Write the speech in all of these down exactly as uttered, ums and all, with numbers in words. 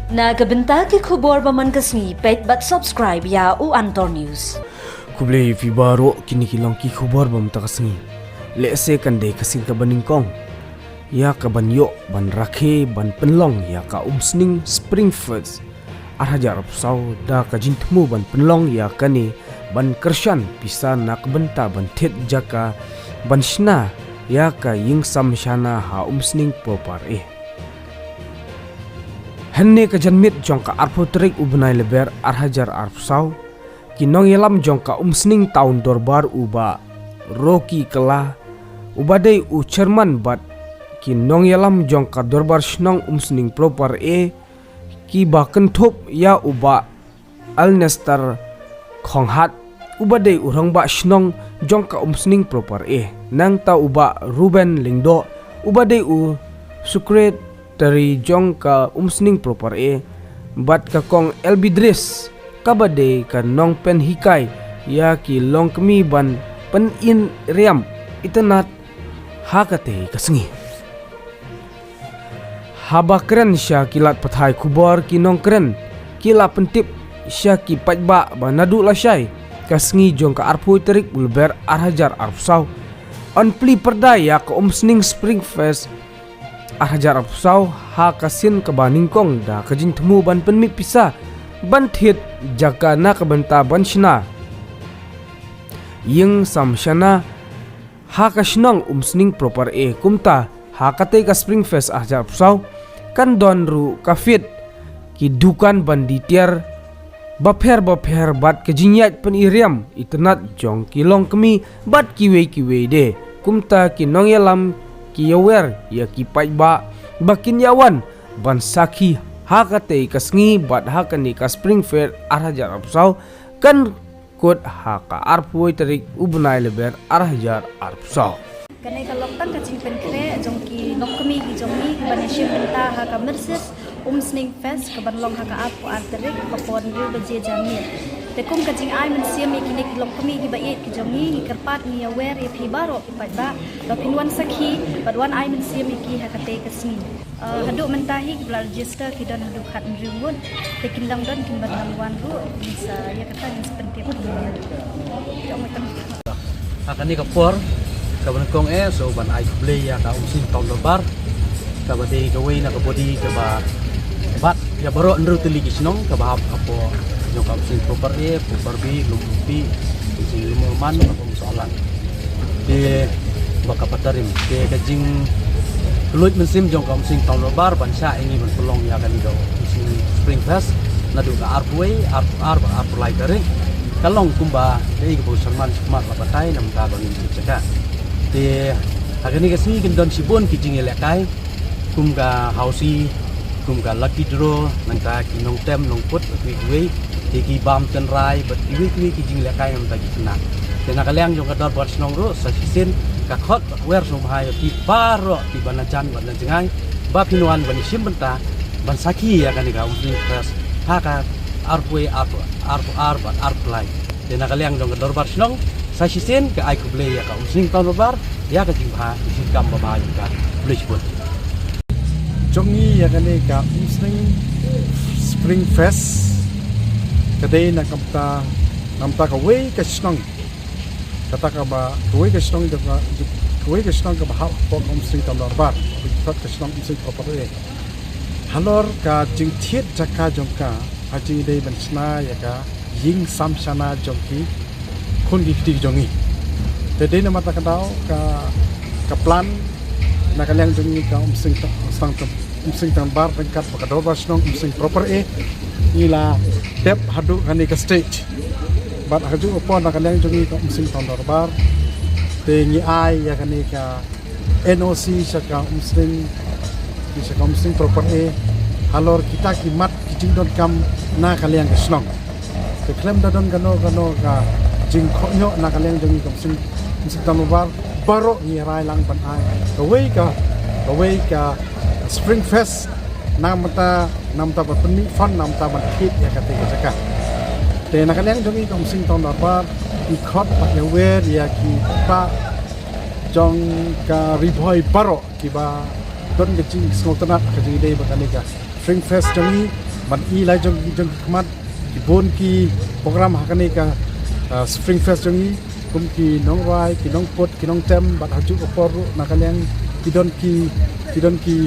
Na ka bynta ki khubor ba man ka sngi, peit bad subscribe ïa u Antor News. Khublei ïa phi baroh, kine ki long ki khubor ba man ka sngi. Lehse kan dei ka sien kaba nyngkong ïa ka ban ïoh ban rakhe ban pynlong ïa ka Umsning Spring Fest ar hajar arphew saw, da ka jingthmu ban pynlong ïa kane ban kyrshan pisa na ka bynta ban thied jaka ban shna ïa ka ïing samshana ha Umsning Proper A. Hynne ka janmiet jong ka arphew tarik u bnai Lber ar hajar arphew saw, ki nongïalam jong ka Umsning Town Dorbar u Bah Rocky Kylla, uba dei u chairman, bad ki nongïalam jong ka Dorbar Shnong Umsning Proper A, kiba kynthup ïa u Bah Alnester Khonghat, uba dei u rangbah shnong jong ka Umsning Proper A, nangta u Bah Reuben Lyngdoh, uba dei u secretary jong ka Umsning Proper A, bad ka Kong Elbidris, kaba dei ka nongpynhikai ïa ki longkmie ban pynïaid riam itynnad ha katei ka sngi. Haba kren sha ki lad pathai khubor, ki nongkren ki la pyntip sha ki paidbah ba naduh lashai ka sngi jong ka arphew tarik u Lber ar hajar arphew saw, yn plie pyrda ïa ka Umsning Spring Fest ar hajar arphew saw ha ka sien kaba nyngkong da ka jingthmu ban pynmih pisa ban thied jaka na ka bynta ban shna ïing samshana ha ka shnong Umsning Proper A. Kumta ha katei ka Spring Fest ar hajar arphew saw kan don ruh ka fight, ki dukan ban die tiar bapher bapher bad ka jingïaid pynïaid itynnad jong ki longkmie bad kiwei kiwei de. Kumta ki nongïalam ki ïawer ïa ki paidbah ba kin ïawan ban sakhi ha katei ka sngi bad ha kane ka Spring Fest ar hajar arphew saw kan kut ha ka arphew tarik u bnai Lber ar hajar arphew saw. Kane ka long tang ka jingpynkhreh jong ki longkmie ki jong ngi kiban ïashim bynta ha ka Mersis Umsning Fest kaban long ha ka arphew ar tarik, ka por hynriew baje janmiet. Te kum ka jingai mynsiem ïa kine ki longkmie kiba ïeit ki jong ngi, ngi kyrpad, ngi ïawer ïa phi baroh ki paidbah ba phin wan sakhi bad wan ai mynsiem ïa ki ha katei ka sngi. Eh, haduh mynta hi kiba la register ki don haduh khathynriew ngut. Te kin dang don kin ban dang wan ruh, ngin sa ïa kata ngin sa pyntip. Ha kane ka por kaba nyngkong eh, so ban ai khublei ïa ka Umsning Town Dorbar, kaba dei kawei na ka body kaba bat ïa baroh hynriew tylli ki shnong kaba hap hapoh jong ka Umsning Proper A, Proper B, Lumpimpi, Umsning Lumurman, Umsning Sohlang. Te ba ka Patarim, te ka jingkylluid mynsiem jong ka Umsning Town Dorbar ban shah ïa ngi ban pynlong ïa kane ka Umsning Spring Fest naduh ka arphew wei, arphew ar bad arphew lai tarik. Ka long kumba kaei kaba u sharman shakhmat la batai na ka bynta ba ngin ïa jaka. Te ha kane ka sngi kin don shibun ki jingïalehkai kum ka housie, kum ka lucky draw, nangta ki nongtem nongput kiwei kiwei, te ki bam tynrai bad kiwei kiwei ki jinglehkai na ka bynta ki khynnah. Te na ka liang jong ka Dorbar Shnong ruh sa shisien ka khot bad wer sngewbha ïa phi baroh kiba na jan bad na jngai ba phin wan ban ïashim bynta ban sakhi ïa kane ka Umsning Fest ha ka arphew wei, arphew ar bad arphew lai. Te na ka liang jong ka Dorbar Shnong sa shisien ka ai khublei ïa ka Umsning Town Dorbar ïa ka jingbha, ka jingkam babha jong ka. Khublei shibun. Jong ngi ïa kane ka Umsning Spring Fest ka dei na ka bynta, na ka bynta kawei ka shnong, kata kaba kawei ka shnong jong ka, kawei ka shnong kaba hap hapoh ka Umsning Town Dorbar, kawei ka shnong Umsning Proper A. Halor ka jingthied jaka jong ka, ha jingïadei ban shna ïa ka ïing samshana jong ki khun ki kti jong ngi. Te dei namar kata ka daw ka, ka plan na ka liang jong ngi ka Umsning Ta-, Umsning Town, Umsning Town Dorbar ryngkat bad ka Dorbar Shnong Umsning Proper A, ngi la dep haduh kane ka stage. Bad ha kajuh ka por na ka liang jong ngi ka Umsning Town Dorbar, te ngi ai ïa kane ka N O C sha ka Umsning, sha ka Umsning Proper A, halor kita ki mat ki jingdonkam na ka liang ka shnong. Te khlem da don kano kano ka jingkohnguh na ka liang jong ngi ka Umsning, Umsning Town Dorbar, baroh ngi rai lang ban ai kawei ka, kawei ka Spring Fest, na ka bynta, na ka bynta ban pynmih fund, na ka bynta ban thied ïa katei ka jaka. Te na ka liang jong ngi ka Umsning Town Dorbar, ngi khot bad ïawer ïa ki paidbah jong ka Ri Bhoi baroh kiba don ka jingsngewtynnad ha ka jingïadei bad kane ka Spring Fest jong ngi. Ban i la jong jong ki khmat ki bun ki program ha kane ka, ah, Spring Fest jong ngi, kum ki nongrwai, ki nongput, ki nongtem, bad ha juh ka por ruh na ka liang ki don ki, ki don ki,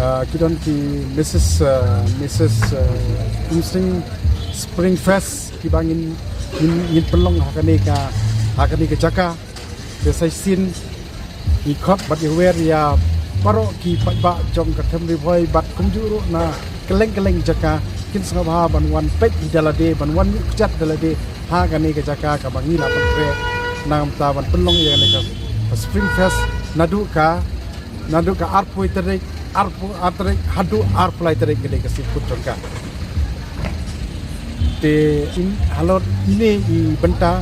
ah, ki don ki Missus, ah, Missus, ah, Umsning Spring Fest kiba ngin, ngin, ngin pynlong ha kane ka, ha kane ka jaka. Te sa shisien ngi khot bad ïawer ïa baroh ki paidbah jong ka Them Ri Bhoi bad kumjuh ruh na kylleng kylleng jaka kin sngewbha ban wan peit ïa da lade, ban wan ïuh kjat da lade ha kane ka jaka kaba ngi la pynkhreh na ka bynta ban pynlong ïa kane ka Spring Fest naduh ka, naduh ka arphew tarik, arphew ar tarik haduh arphew lai tarik ka dei ka sien kut jong ka. Te in halor ine i bynta,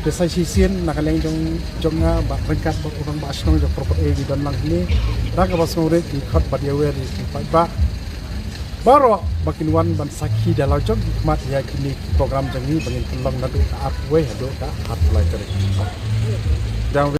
te sa shisien na ka liang jong, jong nga bad ryngkat bad u rangbah shnong jong Parpar A ngi don lang hangne. Da kaba sngewrit ngi khot bad ïawer ïa ki paidbah baroh ba kin wan ban sakhi da la jong ki khmat ïa kine ki program jong ngi ba ngin pynlong naduh ka arphew wei haduh ka arphew lai tarik. Dang